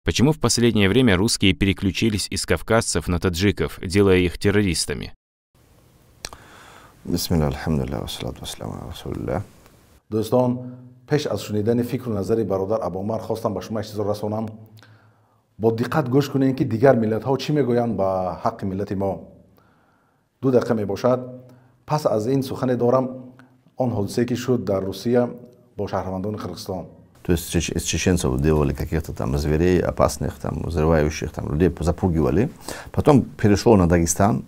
Почему в последнее время русские переключились из кавказцев на таджиков, делая их террористами? Бисмилла, алҳамдулиллаҳ, вассалату вассаламу ала расулиллаҳ. Дӯстон, пеш аз шунидани фикру назари бародар Абуумар хостам ба шумо як чизро расонам. Бо диққат гӯш кунем, ки дигар миллатҳо чӣ мегӯянд ба ҳаққи миллати мо. 2 дақиқа мебошад. Пас аз ин сухане дорам, он ҳодисае, ки шуд дар Русия бо шаҳрвандони Қирғизистон. То есть из чеченцев делали каких-то там зверей опасных, там, взрывающих, там, людей запугивали. Потом перешел на Дагестан,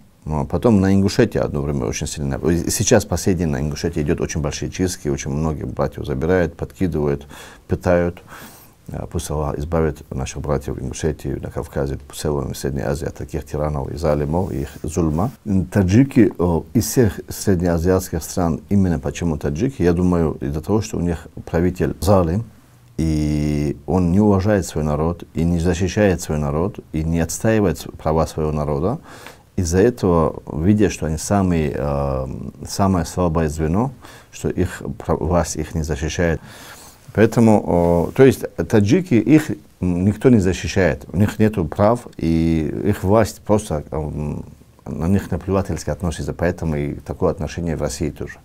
потом на Ингушетию одно время очень сильно. Сейчас последний на Ингушетии идет очень большие чистки, очень многих братьев забирают, подкидывают, пытают. Пусть Аллах избавит наших братьев в Ингушетии, на Кавказе, в целом в Средней Азии от таких тиранов и залимов, и их зульма. Таджики из всех среднеазиатских стран, именно почему таджики, я думаю, из-за того, что у них правитель залим, и он не уважает свой народ, и не защищает свой народ, и не отстаивает права своего народа. Из-за этого, видя, что они самое слабое звено, что их власть их не защищает. Поэтому, то есть таджики, их никто не защищает, у них нет прав, и их власть просто на них наплевательски относится, поэтому и такое отношение в России тоже.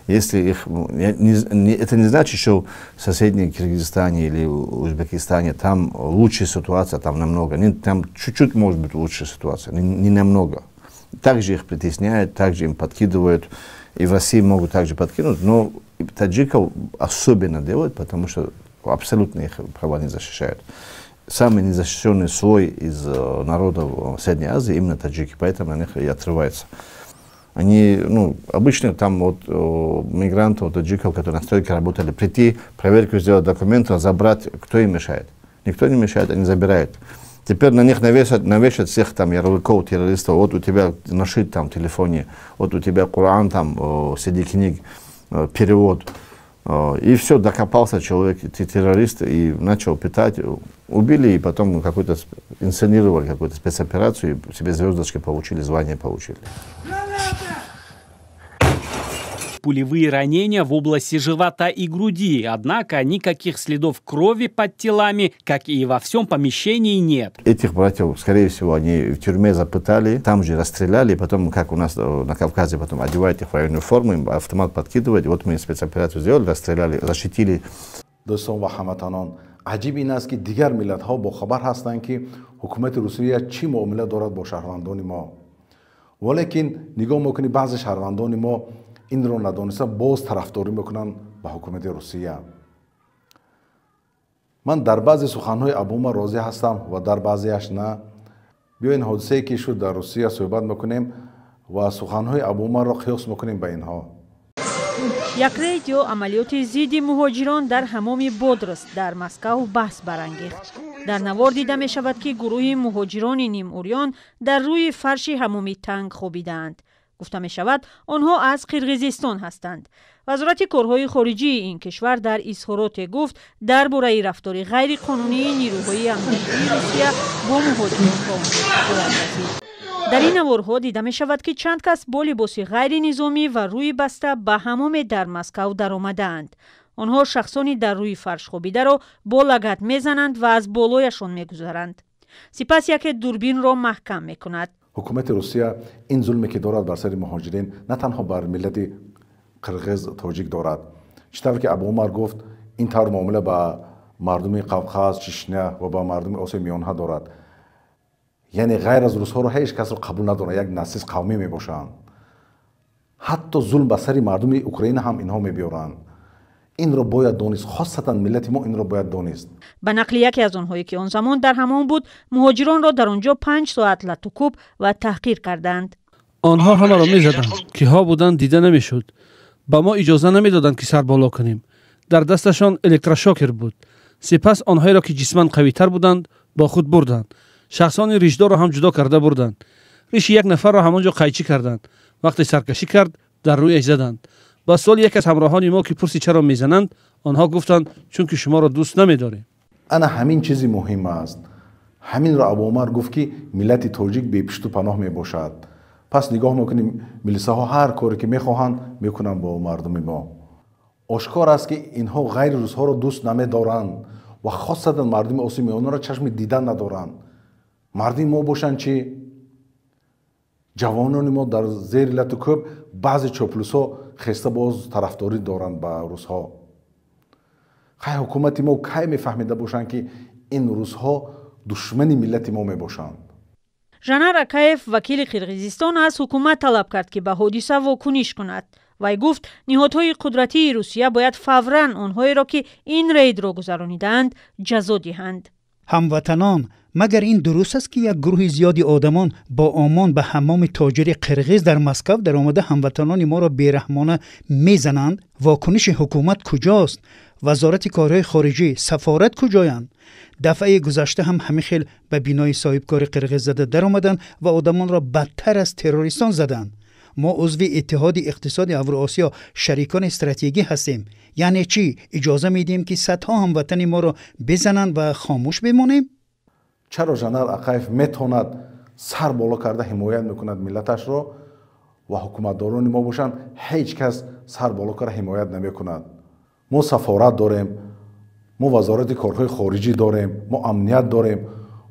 Если их, не, не, это не значит, что в соседнем Киргизстане или Узбекистане там лучшая ситуация, там намного. Не, там чуть-чуть может быть лучшая ситуация, не намного. Также их притесняют, также им подкидывают. И в России могут также подкинуть, но таджиков особенно делают, потому что абсолютно их права не защищают. Самый незащищенный слой из народов Средней Азии именно таджики, поэтому на них и отрываются. Они, ну, обычно там вот мигрантов, таджиков, которые на стройке работали, прийти, проверку сделать документов, забрать, кто им мешает? Никто не мешает, они забирают. Теперь на них навешают всех там ярлыков террористов. Вот у тебя нашит там в телефоне, вот у тебя Коран там, среди книг, перевод. И все, докопался человек, ты террорист, и начал пытать. Убили, и потом какую-то инсценировали какую-то спецоперацию, и себе звездочки получили, звание получили. Пулевые ранения в области живота и груди. Однако никаких следов крови под телами, как и во всем помещении, нет. Этих братьев, скорее всего, они в тюрьме запытали, там же расстреляли, потом, как у нас на Кавказе, потом одевают их в военную форму, им автомат подкидывают. Вот мы спецоперацию сделали, расстреляли, защитили. Дӯстон ва ҳамватанон, аҷиб ин аст, ки дигар миллатҳо бохабар ҳастанд, ки ҳукумати Русия чӣ муомила дорад бо шаҳрвандони мо, валекин нигоҳ мекунӣ, баъзе шаҳрвандони мо инро надониста боз тарафдорӣ мекунанд ба ҳукумати Русия. Ман дар баъзе суханҳои Абуумар розӣ ҳастам ва дар баъзеаш на. Биёин, ҳодисае, ки шуд дар Русия, суҳбат мекунем ва суханҳои Абуумарро қиёс мекунем ба инҳо. Як рейд ё амалиёти зидди муҳоҷирон дар ҳамоми Бодрст дар Москав баҳс барангехт. Дар навор дида мешавад, ки гурӯҳи муҳоҷирони нимурён дар рӯи фарши ҳамоми танг хобидаанд. Гуфта мешавад, онҳо аз Қирғизистон ҳастанд. Вазорати корҳои хориҷии ин кишвар дар изҳороте гуфт, дар бораи рафтори ғайриқонунии нирӯҳои амниятии Русия бо муҳоҷирон ба онҳо бояд расид. Дар ин наворҳо дида мешавад, ки чанд кас бо либоси ғайринизомӣ ва рӯи баста ба ҳамоме дар Москав даромадаанд. Онҳо шахсони дар рӯи фарш хобидаро бо лагат мезананд ва аз болояшон мегузаранд. Сипас яке дурбинро маҳкам мекунад. Ҳукумати Русия ин зулме, ки дорад бар сари муҳоҷирин, на танҳо бар миллати қирғиз, тоҷик дорад. Чӣ тавре ки Абуумар гуфт, ин тавр муомила ба мардуми Қавқаз, Чечня ва ба мардуми Осиёи Миёнҳа дорад. Яъне ғайр аз русҳоро ҳеҷ касро қабул надоранд, як нацист қавмӣ мебошанд. Ҳатто зулм ба сари мардуми Украина ҳам инҳо мебиёранд. Инро бояд донист, хосатан миллати мо инро бояд донист. Ба нақли яке аз онҳое, ки он замон дар ҳамом буд, муҳоҷиронро дар он ҷо 5 соат латукӯб ва таҳқир карданд. Онҳо ҳамаро мезаданд. Киҳо буданд, дида намешуд. Ба мо иҷоза намедоданд, ки сар боло кунем. Дар дасташон электрошокер буд. Сипас онҳоеро, ки ҷисман қавитар буданд, бо худ бурданд. Шахсони ришдорро ҳам ҷудо карда бурданд. Риши як нафарро ҳамон ҷо қайчӣ карданд. Вақте саркашӣ кард, дар рӯяш заданд. Ба суоли яке аз ҳамроҳони мо, ки пурсид, чаро мезананд, онҳо гуфтанд, чунки шуморо дӯст намедорем. Ана ҳамин чизи муҳим аст. Ҳаминро Абуумар гуфт, ки миллати тоҷик бепушту паноҳ мебошад. Пас нигоҳ мекунем, милисаҳо ҳар коре, ки мехоҳанд, мекунанд бо мардуми мо. Ошкор аст, ки инҳо ғайри русҳоро дӯст намедоранд. Ва хосатан мардуми Осиёи Миёнаро чашми дидан надоранд. Мардуми мо бошанд чӣ? Ҷавонони мо дар зери лату кӯб баъзе чоплусҳо хеста боз тарафдорӣ доранд ба русҳо. Хай, ҳукумати мо кай мефаҳмида бошанд, ки ин русҳо душмани миллати мо мебошанд? Жанар Акаев, вакили Қирғизистон, аз ҳукумат талаб кард, ки ба ҳодиса вокуниш кунад. Вай гуфт, ниҳодҳои қудратии Русия бояд фавран онҳоеро, ки ин рейдро гузаронидаанд, ҷазо диҳанд. Ҳамватанон, магар ин дуруст аст, ки як гурӯҳи зиёди одамон бо ОМОН ба ҳаммоми тоҷири қирғиз дар Москав даромада, ҳамватанони моро бераҳмона мезананд? Вокуниши ҳукумат куҷост? Вазорати корҳои хориҷӣ, сафорат куҷоянд? Дафъаи гузашта ҳам ҳамин хел ба бинои соҳибкори қирғиз зада даромаданд ва одамонро бадтар аз террористон заданд. Мо узви Иттиҳоди иқтисоди Авроосиё, шарикони стратегӣ ҳастем. Яъне чӣ, иҷоза медиҳем, ки садҳо ҳамватани моро безананд ва хомӯш бемонем? Чаро Жанар Ақаев метавонад сар боло карда ҳимоят мекунад миллаташро ва ҳукуматдорони мо бошанд, ҳеҷ кас сар боло карда ҳимоят намекунад? Мо сафорат дорем, мо Вазорати корҳои хориҷӣ дорем, мо амният дорем,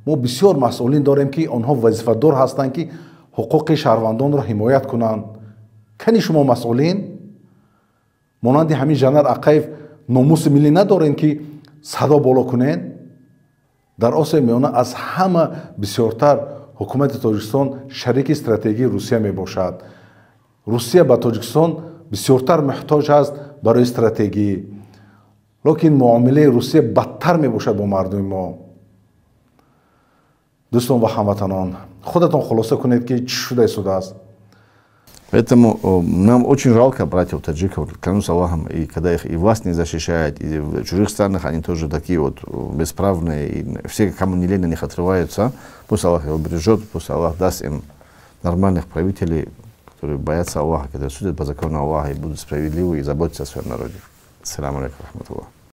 мо бисёр масъулин дорем, ки онҳо вазифадор ҳастанд, ки ҳуқуқи шаҳрвандонро ҳимоят кунанд. Кани шумо, масъулин, монанди ҳамин Жанар Ақаев номуси миллӣ надорем, ки садо боло кунед? Дар Осиёи Миёна аз ҳама бисёртар ҳукумати Тоҷикистон шарики стратегии Русия мебошад. Русия ба Тоҷикистон бисёртар муҳтоҷ аст барои стратегӣ, лекин муомилаи Русия бадтар мебошад бо мардуми мо. Дӯстон ва ҳамватанон, худатон хулоса кунед, ки чӣ шуда истодааст. Поэтому нам очень жалко братьев таджиков, клянусь Аллахом, и когда их и власть не защищает, и в чужих странах они тоже такие вот бесправные, и все, кому не лень, на них отрываются. Пусть Аллах их убережет, пусть Аллах даст им нормальных правителей, которые боятся Аллаха, которые судят по закону Аллаха и будут справедливы и заботятся о своем народе. Ассаламу алейкум рахматуллах.